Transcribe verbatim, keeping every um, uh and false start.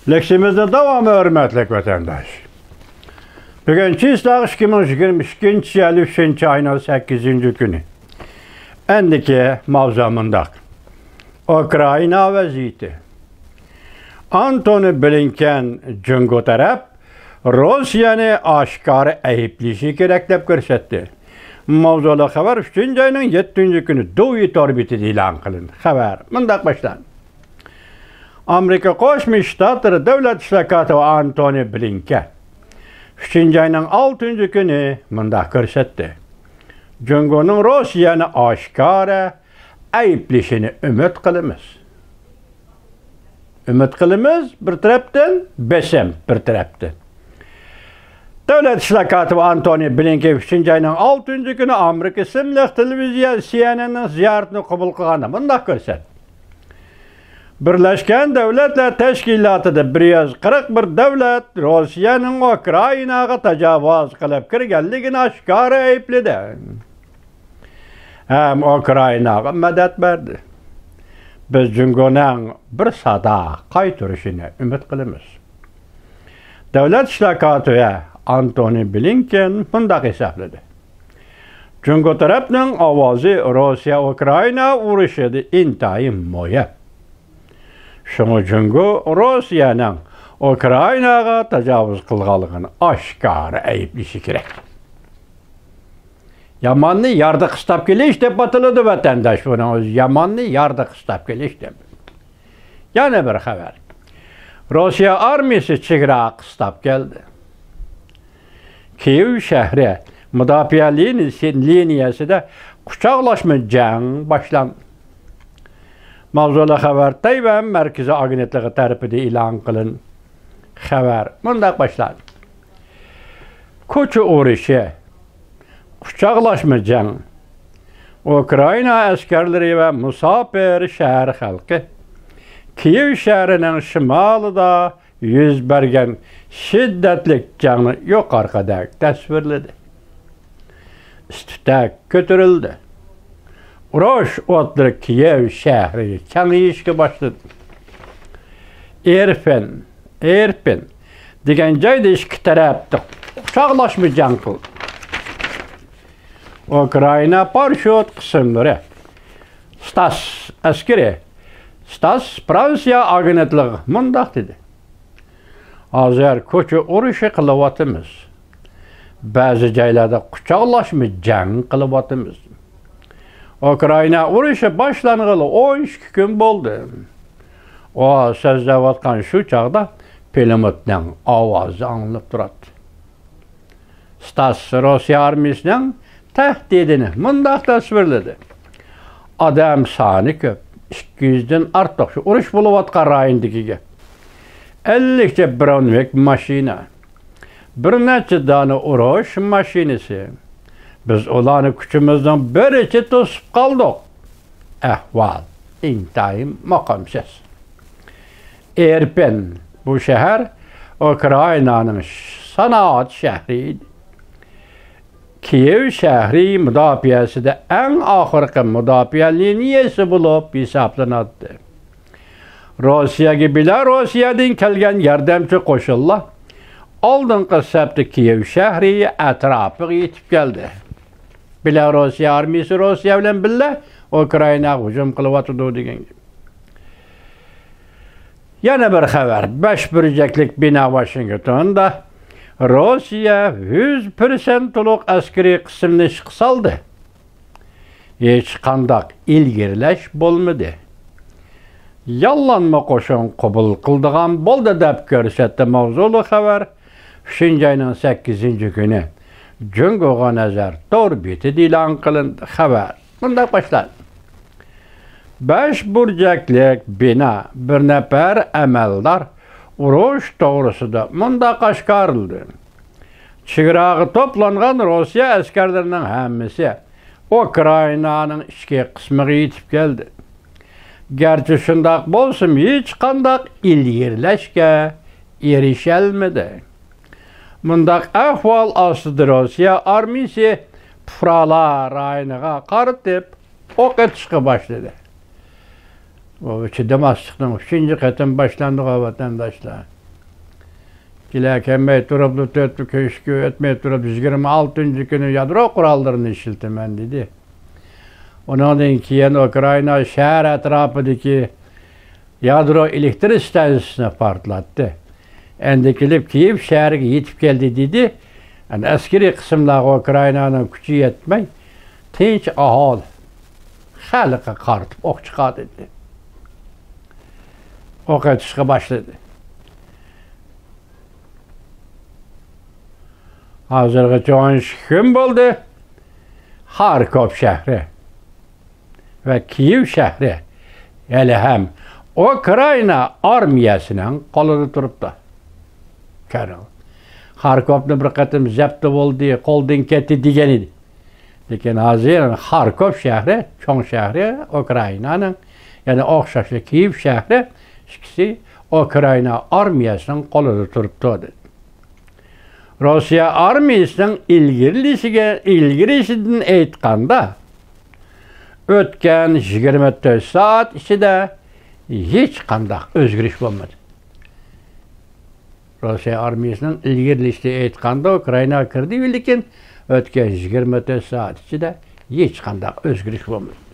لېكسىيىمىزنىڭ داۋامى، ھۆرمەتلىك ۋەتەنداش. بۈگۈن چىسلاغ ئىككى مىڭ يىگىرمە ئىككىنچى يىل ئۈچىنچى ئاينىڭ سەككىزىنچى كۈنى. ئەندىكى ماۋزۇ مۇنداق. ئۇكرائىنا ۋەزىيىتى. ئانتونى بلىنكېن جۇڭگو تەرەپ روسىيەنى ئاشكارا ئەيىبلىشى كېرەك دەپ كۆرسەتتى. ماۋزۇلۇق خەۋەر ئۈچىنچى ئاينىڭ يەتتىنچى كۈنى دۇۋى تور بېتىدە ئېلان قىلىندى. خەۋەر مۇنداق باشلاندى. ئامېرىكا قوشما شتاتلىرى دۆلەت ئىشلار كاتىپى ئانتونى بلىنكېن ئۈچىنچى ئاينىڭ ئالتىنچى كۈنى مۇنداق كۆرسەتتى. جۇڭگونىڭ روسىيەنى ئاشكارا ئەيىبلىشىنى ئۈمىد قىلىمىز. ئۈمىد قىلىمىز، بىر تەرەپتىن، بېسىم، بىر تەرەپتىن. دۆلەت ئىشلار كاتىپى ئانتونى بلىنكېن ئۈچىنچى ئاينىڭ ئالتىنچى كۈنى ئامېرىكا ئىسىملىق تېلېۋىزىيە سى ئېن ئېننىڭ زىيارىتىنى قوبۇل قىلغاندا مۇنداق كۆرسەتتى. بىرلەشكەن دۆلەتلەر تەشكىلاتىدا بىر يۈز قىرىق بىر دۆلەت روسىيەنىڭ ئۇكرائىناغا تاجاۋۇز قىلىپ كىرگەنلىكىنى ئاشكارا ئەيىبلىدى. ھەم ئۇكرائىناغا مەدەت بەردى. بىز جۇڭگونىڭ بىر سادا قايتۇرۇشىنى ئۈمىد قىلىمىز. دۆلەت ئىشلار كاتىپى ئانتونى بلىنكېن مۇنداق ھېسابلىدى. جۇڭگو تەرەپنىڭ ئاۋازى روسىيە ئۇكرائىنا ئۇرۇشىدا ئىنتايىن مۇھىم. شۇڭا جۇڭگو روسىيەنىڭ ئۇكرائىناغا تاجاۋۇز قىلغانلىقىنى ئاشكارا ئەيىبلىشى كېرەك. ياماننى ياردا قىستاپ كېلىش دەپ ئاتىلىدۇ، ۋەتەنداش. بۇنىڭ ئۆزى ياماننى ياردا قىستاپ كېلىش دەپ. يەنە بىر خەۋەر. روسىيە ئارمىيىسى چېگراغا قىستاپ كەلدى. كىيېۋ شەھىرى مۇداپىئە لىنىيىسى، لىنىيەسىدە قۇچاقلاشما جەڭ باشلاندى. ماۋزۇلۇق خەۋەر تەيۋەن مەركىزىي ئاگېنتلىقى تەرىپىدىن ئېلان قىلىندى. خەۋەر مۇنداق باشلاندى. كوچا ئۇرۇشى، قۇچاقلاشما جەڭ. ئۇكرائىنا ئەسكەرلىرى ۋە مۇساپىر شەھەر خەلقى كىيېۋ شەھىرىنىڭ شىمالىدا يۈز بەرگەن شىددەتلىك جەڭنى يۇقىرىقىدەك تەسۋىرلىدى. ئىس-تۈتەك كۆتۈرۈلدى. ئۇرۇش ئوتلىرى كىيېۋ شەھىرىگە كېڭىيىشكە باشلىدى. ئىرپىن، ئىرپىن دېگەن جايدا ئىككى تەرەپتە قۇچاقلاشما جەڭ قىلدى. ئۇكرائىنا پاراشوت قىسىملىرى ستاس ئەسكىرى، ستاس فرانسىيە ئاگېنتلىقىغا مۇنداق دېدى. ھازىر كوچا ئۇرۇشى قىلىۋاتىمىز. بەزى جايلاردا قۇچاقلاشما جەڭ قىلىۋاتىمىز. ئۇكرائىنا ئۇرۇشى باشلانغىلى ئون ئىككى كۈن بولدى. ئۇ سۆزلەۋاتقان شۇ چاغدا پىلىموتنىڭ ئاۋازى ئاڭلىنىپ تۇراتتى. ستاس روسىيە ئارمىيىسىنىڭ تەھدىتىنى مۇنداق تەسۋىرلىدى. ئادەم سانى كۆپ، ئىككى يۈزدىن ئارتۇق شۇ ئۇرۇش بولۇۋاتقان رايوندىكىگە. ئەللىكچە برونېۋىك ماشىنا، بىر نەچچە دانە ئۇرۇش ماشىنىسى. بىز ئۇلارنى كۈچىمىزنىڭ بىرىچە توسۇپ قالدۇق. ئەھۋال ئىنتايىن ماقامسىز. ئىرپىن، بۇ شەھەر ئۇكرائىنانىڭ سانائەت شەھىرى ئىدى. كىيېۋ شەھىرى مۇداپىئەسىدە ئەڭ ئاخىرقى مۇداپىئە لىنىيەسى بولۇپ ھېسابلىناتتى. روسىيەگە بېلاروسىيەدىن كەلگەن ياردەمچى قوشۇنلار ئالدىنقى سەپتە كىيېۋ شەھىرى ئەتراپىغا يېتىپ كەلدى. بېلاروسىيە ئارمىيىسى روسىيە بىلەن بىللە ئۇكرائىناغا ھۇجۇم قىلىۋاتىدۇ دېگەن گەپ. يەنە بىر خەۋەر. بەش بۇرجەكلىك بىنا ۋاشىنگتوندا روسىيە يۈز پىرسەنت تولۇق ئەسكىرىي قىسىمنى ئىشقا سالدى. ھېچقانداق ئىلگىرىلەش بولمىدى. ياللانما قوشۇن قوبۇل قىلىدىغان بولدى دەپ كۆرسەتتى ماۋزۇلۇق خەۋەر. ئۈچىنچى ئاينىڭ سەككىزىنچى كۈنى جۇڭگوغا نەزەر تور بېتىدە ئېلان قىلىندى. خەۋەر مۇنداق باشلاندى. بەش بۇرجەكلىك بىنا، بىر نەپەر ئەمەلدار ئۇرۇش توغرىسىدا مۇنداق ئاشكارىلىدى. چېگراغا توپلانغان روسىيە ئەسكەرلىرىنىڭ ھەممىسى ئۇكرائىنانىڭ ئىچكى قىسمىغا يېتىپ كەلدى. گەرچە شۇنداق بولسىمۇ، ھېچقانداق ئىلگىرىلەشكە ئېرىشەلمىدى. مۇنداق ئەھۋال ئاستىدا روسىيە ئارمىيىسى پۇقرالار رايونىغا قارىتىپ ئوق ئېتىشقا باشلىدى. بۇ چىدىماسلىقنىڭ ئۈچىنچى قېتىم باشلاندىغۇ، ۋەتەنداشلار. كېلە كەلمەي تۇرۇپلا، تۆت كۈن، ئۈچ كۈن ئۆتمەي تۇرۇپ، يىگىرمە ئالتىنچى كۈنى يادرو قوراللىرىنى ئىشلىتىمەن دېدى. ئۇنىڭدىن كېيىن ئۇكرائىنا شەھەر ئەتراپىدىكى يادرو ئېلېكتر ئىستانسىسىنى پارتلاتتى. ئەندى كېلىپ كىيېۋ شەھىرىگە يېتىپ كەلدى دېدى. ئەنە ئەسكىرىي قىسىملارغا ئۇكرائىنانىڭ كۈچى يەتمەي، تىنچ ئاھالى خەلققە قارىتىپ ئوق چىقاردى. ئوق ئېتىشقا باشلىدى. ھازىرغىچە ئون ئىككى كۈن بولدى. خاركوف شەھىرى ۋە كىيېۋ شەھىرى ھېلىھەم ئۇكرائىنا ئارمىيەسىنىڭ قولىدا تۇرۇپتۇ. كۆرۈڭ، خاركوفنى بىر قېتىم زەپتە بولدى، قولدىن كەتتى دېگەن ئىدى. لېكىن ھازىر خاركوف شەھىرى، چوڭ شەھىرى ئۇكرائىنانىڭ، يەنە ئوخشاشلا كىيېۋ شەھىرى، ئىككىسى ئۇكرائىنا ئارمىيەسىنىڭ قولىدا تۇرۇپتۇ، دېدى. روسىيە ئارمىيەسىنىڭ ئىلگىرىلىشىگە، ئىلگىرىلىشىدىن ئېيتقاندا، ئۆتكەن يىگىرمە تۆت سائەت ئىچىدە ھېچقانداق ئۆزگىرىش بولمىدى. روسىيە ئارمىيەسىنىڭ ئىلگىرىلىشىدىن ئېيتقاندا، ئۇكرائىناغا كىردى، لېكىن ئۆتكەن يىگىرمە تۆت سائەت ئىچىدە ھېچقانداق ئۆزگىرىش بولمىدى.